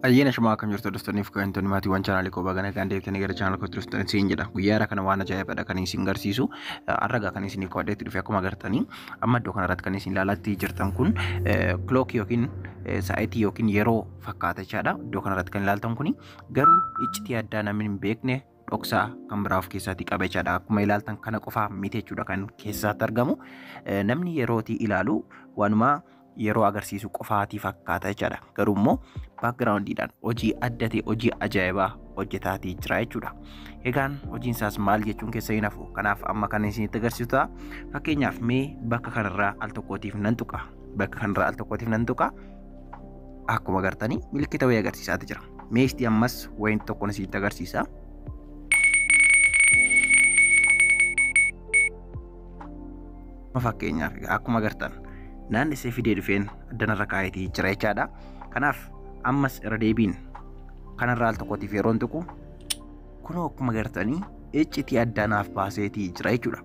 Ayyaana shumaa akkam jirtu hordoftoonni fi kabajamtoonni maatiiwwan chaanaalii koo baga nagaan deebitanii gara chaanaalii kootti dhuftan isin jedha. Guyyaa har'a kana waan ajaa'ibaadha kan isin agarsiisu. Har'a kan isiniif qabadheetti dhufe akkuma agartanii amma iddoo kanarratti kan isin ilaalaatti jirtan kun kilookii yookiin sa'aatii yookiin yeroo fakkaata jechaadha. Iddoo kanarratti kan ilaaltan kuni garuu iccitii addaa namni hin beekne dhoksaa kan biraa of keessaatii qaba jechaadha. Akkuma ilaaltan kana qofaa miti jechuudha kan keessaatti argamu. Namni yerootii ilaalu waanuma yeroo agarsiisu qofaatii fakkaata jechaadha. Garuu immoo baakgiraawundiidhaan hojii adda ta'e hojii ajaa'ibaa hojjetaatii jira jechuudha. Egaan hojiin isaas maal jechuun keessa hin hafu. Kanaaf amma kan isinitti agarsiisu ta'a. Fakkeenyaaf mee bakka kanarraa al tokkootiif nan tuqa. Bakka kanarraa al tokkootiif nan tuqa. Akkuma agartanii milikkita wayii agarsiisaati jira. Mee isti ammas wayiin tokkoon isinitti agarsiisa. Fakkeenyaaf akkuma agartan naannessee fidee dhufeen addanarra kaayetii jira jechaadha. Kanaaf ammas irra deebiin kanarraa al tokkootiif yeroon tuqu kunoo akkuma agartanii iccitii addaa naaf baaseetii jira jechuudha.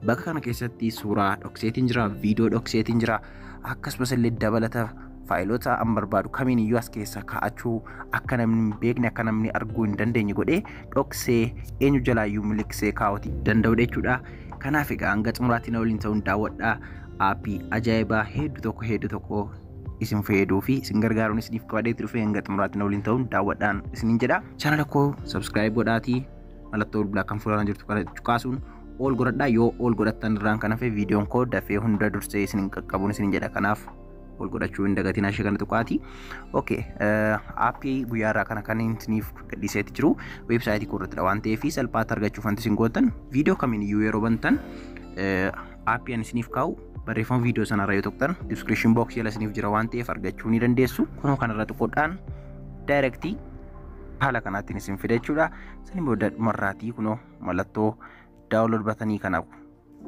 Bakka kana keessatti suuraa dhokseetiin jira, viidiyoo dhokseetiin jira, akkasumas illee dabalata faayilota an barbaadu kamiin iyyuu as keessa kaa'achuu akka namni hin beekne akka namni arguu hin dandeenye godhee dhoksee eenyu jalaayyuu miliqsee kaa'uutii danda'udha jechuudha. Kanaaf egaa hanga xumuraatti na waliin ta'uun daawwadhaa. Aappii ajaa'ibaa hedduu tokko isin fayyaduu fi isin gargaaruun isiniif qabadheetti dhufee hanga xumuraatti na waliin ta'uun daawwadhaan isiniin jedha. Chaanala koo subscribe godhaatii mallattoo bilbilaa kan fuulduraan jirtu kana cuqaasuun ol godhadhaa. Yoo ol godhattan irraan kan hafe viidiyoon koo dafee hunda dursee isin qaqqabuun isiniin jedha. Kanaaf ol godhachuu hin dagatiin ishee kana tuqaatii. Okay, aappii guyyaa irraa kana kan isiniif gadhiiseetti jiru weebsaayitii koo irrattidha waan ta'eef salphaatti argachuuf wanti isin gootan viidiyoo kamiin iyyuu yeroo bantan aappii ani isiniif kaa'u barreeffama viidiyoo sanarra yoo tuqxan diskiripshin booksii jala isiniif jira waan ta'eef argachuu ni dandeessu. Kunoo kanarra tuquudhaan daayirektii haala kanaatiin isin fida jechuudha. Saniin booda dhumarraatii kunoo mallattoo daawunlood batanii kanaaf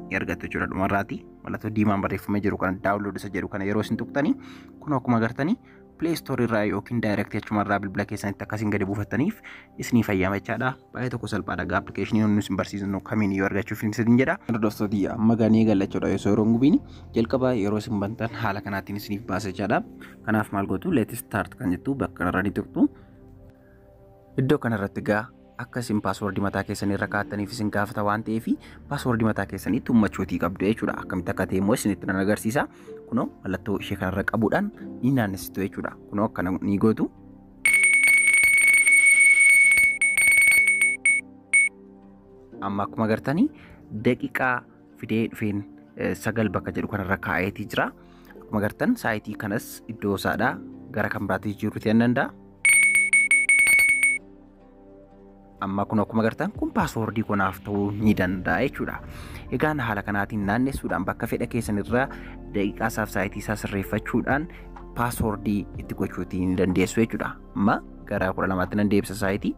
ni argattu jechuudha dhumarraatii. Mallattoo diimaan barreeffamee jiru kana daawunlood isa jedhu kana yeroo isin tuqxanii kunoo akkuma agartanii Play Store irraa yookiin daayirektii achumarraa bilbila keessanitti akkasiin gadi buufattaniif isinii fayyama jechaadha. Baay'ee tokko salphaadha. Egaa appilikeeshinii nuti isin barsiisnu kamiin iyyuu argachuuf isin jedha. Hordoftoota amma ganii eegalla jechuudha. Osoo yeroo hin gubiin jalqaba yeroo isin bantan haala kanaatiin isiniif baasa jechaadha. Kanaaf maal gootu let's start kan jettu bakka kanarra ni tuqxu. Iddoo kanarratti egaa akka isin paaswordii mataa keessanii irra kaa'attaniif isin gaafata waan ta'eef paaswordii mataa keessaniitti uummachuutii qabdu jechuudha. Akkamitti akka ta'e immoo isinitti nan agarsiisa. Kunoo mallattoo ishee kanarra qabuudhaan ni naannessitu jechuudha. Kunoo akkana ni gootu. Amma akkuma agartanii daqiiqaa fidee dhufeen 9 bakka jedhu kanarra kaa'eetii jira. Akkuma agartan saayitii kanas iddoo isaadhaa gara kan biraatti jijjiiruutii ni danda'a. Amma kun akkuma agartan kun paaswordii konaaf ta'uu ni danda'a jechuudha. Egaan haala kanaatiin naannessuudhaan bakka fedha keessan irraa daqiiqaa isaaf saayitii isaa sirreeffachuudhaan paaswordii itti gochuutii ni dandeessu jechuudha. Amma gara 12tti nan deebisa saayitii.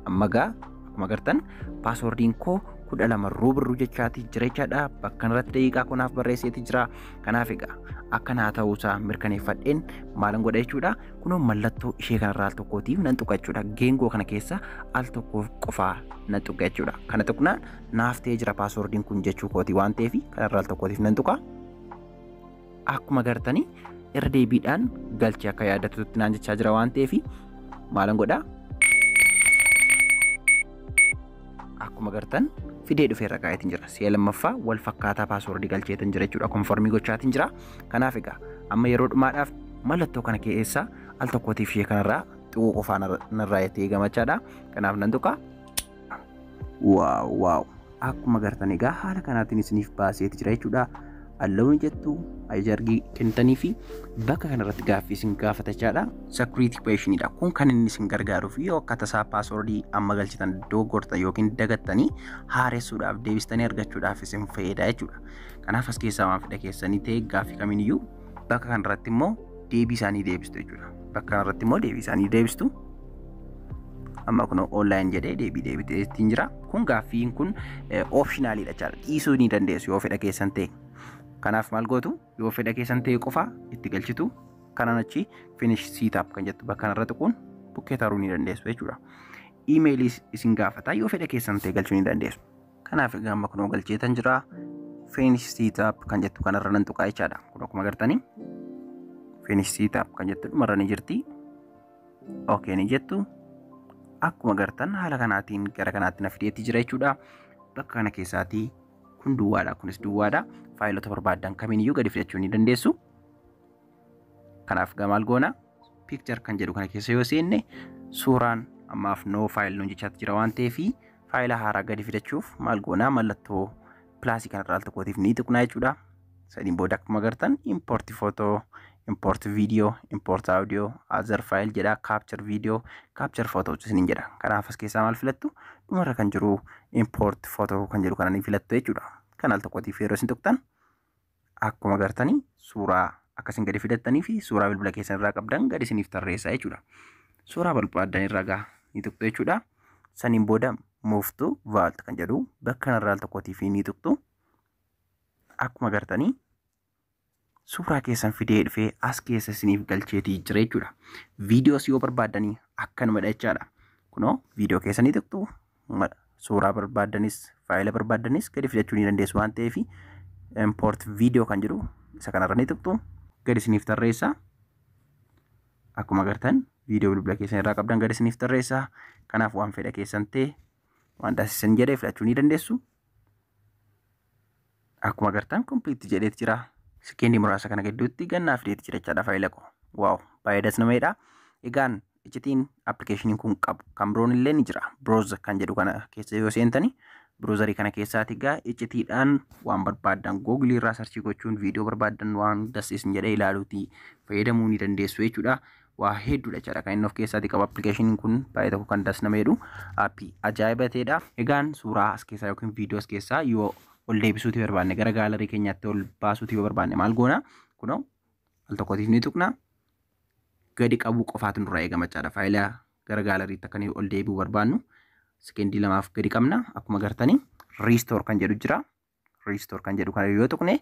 Amma gaa akkuma agartan paaswordiin koo 12 ruubirru jechaatii jira jechaadha. Bakka kanarratti daqiiqaa konaaf barreesseeti jira. Kanaaf egaa akka naa ta'uusaa mirkaneeffadheen maalan godha jechuudha. Kunoo mallattoo ishee kanarraa al tokkootiif nan tuqa jechuudha. Geengoo kana keessa al tokkoof qofaa nan tuqa jechuudha. Kana tuqnaan naaf ta'ee jira paaswordiin kun jechuu kooti waan ta'eef kanarraa al tokkootiif nan tuqa. Akkuma agartanii irra deebiidhaan galchee akka yaadattutti naan jechaa jira waan ta'eef maalan godha. Akkuma agartan fidee dhufee irra kaa'eetiin jira. Si'a lammaffaa wal fakkaataa paaswordii galcheetiin jira jechuudha. Konformii gochaatiin jira. Kanaaf egaa amma yeroo dhumaadhaaf mallattoo kana keessa al tokkootiif ishee kanarraa tuquu qofaa narraa itti eegamachaadha. Kanaaf nan tuqa. Waaw waaw. Akkuma agartan egaa haala kanaatiin isiniif baaseeti jira jechuudha. Allawni jettu ajaja kennitanii fi bakka kanarratti gaaffii isin gaafatachaadha. Security questionidha. Kun kan inni isin gargaaruu fi yoo akka tasaa paaswordii amma galchitan dogoggortan yookiin dagattanii haaressuudhaaf deebistanii argachuudhaaf isin fayyada jechuudha. Kanaaf as keessaa waan fedha keessanii ta'e gaaffii kamiin iyyuu bakka kanarratti immoo deebii isaanii deebistu jechuudha. Bakka kanarratti immoo deebii isaanii deebistu. Amma kun online jedhee deebii deebitee ittiin jira. Kun gaaffiin kun optionaalidha jechaadha. Dhiisuu ni dandeessu yoo fedha keessan ta'e. Kanaaf maal gootu yoo fedha keessan ta'e qofa itti galchitu kanaan achi finish setup kan jettu bakka kanarra tuquun bukkee taaruu ni dandeessu jechuudha. Iimeelii isin gaafata yoo fedha keessan ta'e galchuu ni dandeessu. Kanaaf egaa amma kunoo galcheetan jira. Finish setup kan jettu kanarra nan tuqaa jechaadha. Kun akkuma agartanii Finish setup kan jettu dhumarra ni jirti. Okay ni jettu. Akkuma gartan haala kanaatiin gara kanaatti na fideetti jira jechuudha. Bakka kana keessaatii kun duwwaadha, kunis duwwaadha. Faayilota barbaaddan kamiiniyyuu gadi fidachuu ni dandeessu. Kanaaf maal goona? Picture kan jedhu kana keessa yoo seenne suuraan ammaaf no file nuun jechaatti jira waan ta'eef faayila haaraa gadi fidachuuf maal goona? Mallattoo plusii kanarraa al tokkootiif ni tuqnaa jechuudha. Sadiin booda akkuma agartan import photo, import video, import audio, other file jedha, capture video, capture photo isiniin jedha. Kanaaf as keessaa maal filattu? Dhumarra kan jiru import photo kan jedhu kana ni filattu jechuudha. Kan al tokkootiif yeroo isin tuqxan akkuma agartanii suuraa akkasiin gadi fidattanii fi suuraa bilbila keessan irraa qabdan gadi isiniif tarreessa jechuudha. Suuraa barbaaddan irraa gaa ni tuqxu jechuudha. Saniin booda move to vault kan jedhu bakka kanarraa al tokkootiif ni tuqxu. Akkuma agartanii suuraa keessan fidee dhufee as keessa isiniif galcheetii jira jechuudha. Viidiyoos yoo barbaaddanii akkanumadha jechaadha. Kunoo viidiyoo keessan ni tuqxu. Suuraa barbaaddanis faayila barbaaddanis gadi fidachuu ni dandeessu waan ta'eef import video kan jedhu isa kanarra ni tuqxu. Gadi isiniif tarreessa. Akkuma agartan viidiyoo bilbila keessan irraa qabdan gadi isiniif tarreessa. Kanaaf waan fedha keessan ta'e waan taasisan jedhee filachuu ni dandeessu. Akkuma agartan complete jedheet jira. Sekeendii muraasa kana gidduutti gannaa fideet jira jechaadha faayila koo. Wow, baay'ee das nama jedha. Egaan iccitiin appilikeeshiniin kun qabu kan biroon illee ni jira. Browse kan jedhu kana keessa yoo seentani browserii kana keessaati egaa iccitiidhaan waan barbaaddan Googleii irraa searchii gochuun viidiyoo barbaaddan waan dasiisin jedhee ilaaluuti fayyadamuu ni dandeessu jechuudha. Waa hedduudha jechaadha kan inni of keessaati qabu appilikeeshiniin kun baay'ee tokko kan das nama jedhu aappii ajaa'iba ta'edha. Egaan suuraa as keessaa yookiin viidiyoo as keessaa yoo ol deebisuuti barbaanne, gara gallery keenyaatti ol baasuuti yoo barbaanne maal goona? Kunoo al tokkotiif ni tuqna. Gadi qabuu qofaatu nurraa eegama jechaadha. Faayila gara galleryitti akka inni ol deebi'uu barbaannu sekeendii 2f gadi qabna. Akkuma agartanii restore kan jedhu jira. Restore kan jedhu kana yoo tuqne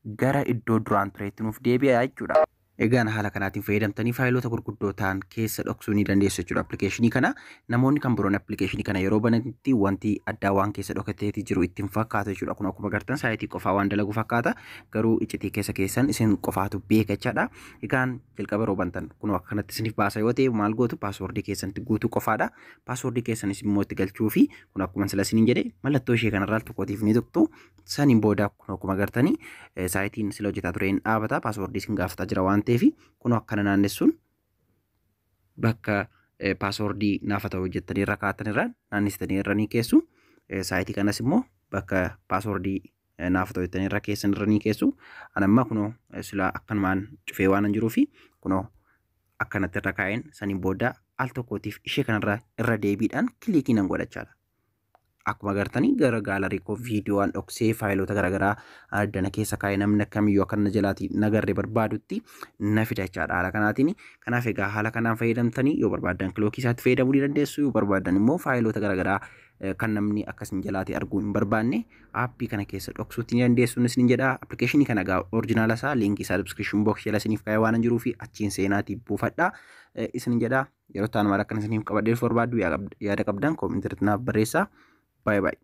gara iddoo duraan tureetti nuuf deebi'a jechuudha. Egaan haala kanaatiin fayyadamtanii faayilota gurguddoo ta'an keessa dhoksuu ni dandeessu jechuudha appilikeeshinii kana. Namoonni kan biroon appilikeeshinii kana yeroo bananitti wanti addaa waan keessa dhokateeti jiru ittiin fakkaatu jechuudha. Kun akkuma agartan saayitii qofaa waan dalagu fakkaata. Garuu iccitii keessa keessan isin qofaatu beeka jechaadha. Egaan jalqaba yeroo bantan kun akka kanatti isiniif baasa yoo ta'e maal gootu? Passwordii keessanitti guutuu qofaadha. Passwordii keessanis immoo itti galchuu fi kun akkuma sila isiniin jedhe mallattoo ishee kanarraa tokkootiif ni tuqxu. Saniin booda kun akkuma agartanii saayitiin sila hojjetaa ture hin dhaabata, passwordii isin gaafataa jira waan ta'eef kun akkana naannessuun bakka passwordii naafa ta'u hojjettanii irra kaa'atan irra naannessitanii irra ni keessu. Saayitii kanas immoo bakka passwordii naafa ta'u jettanii irra keessan irra ni keessu. Anamma kunoo sila akkanumaan cufee waan jiruu fi kunoo akkanatti irra kaa'een saniin booda al tokkootiif ishee kanarra irra deebiidhaan clickii nan godhachaadha. Akkuma agartanii gara gallery koo viidiyoowwan dhoksee faayilota garaagaraa addana keessa kaa'ee namni akkamiyyuu akka na jalaatii nagarree barbaadutti na fida jechaadha haala kanaatiin. Kanaaf egaa haala kanaan fayyadamtanii yoo barbaaddan clockii isaatti fayyadamuu ni dandeessu, yoo barbaaddan immoo faayilota garaagaraa kan namni akkasin jalaatii arguu hin barbaanne aappii kana keessa dhoksuutti ni dandeessu isin jedha. Appilikeeshinii kana egaa originala isaa linkii isaa description boxii jala isiniif kaa'ee waan jiruu fi achiin seenaatii buufadha isin jedha. Yeroo ta'an maal akkan isiniif qabadhee barbaaddu yaada qabdan commentii irratti naaf barreessaa. Bye bye.